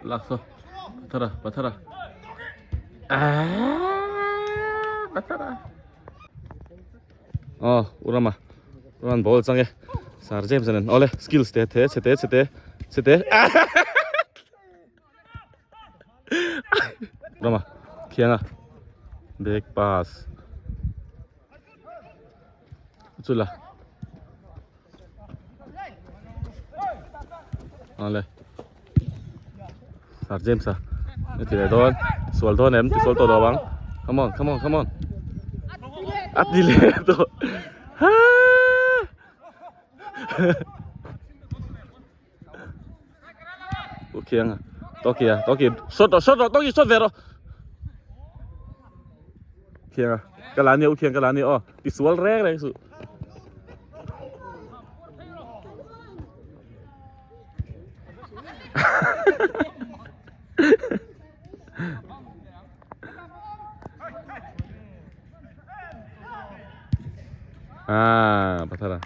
Lak saw Pathara Pathara Aaaa Pathara Aw u Rama Raman ball chang e Sir James anen awle skills te the chhe te chhe te chhe te Rama khianga back pass chula Awle Sir James a ni ti leh dawn sual dawn em ti sual tawh lo ang come on come on come on a ti leh tawh haa u khiang a tawki a tawki shot rawh shot rawh tawki shot ve rawh khiang a ka la nia u khiang ka la nia aw ti sual reng reng suh. Ah, pathara.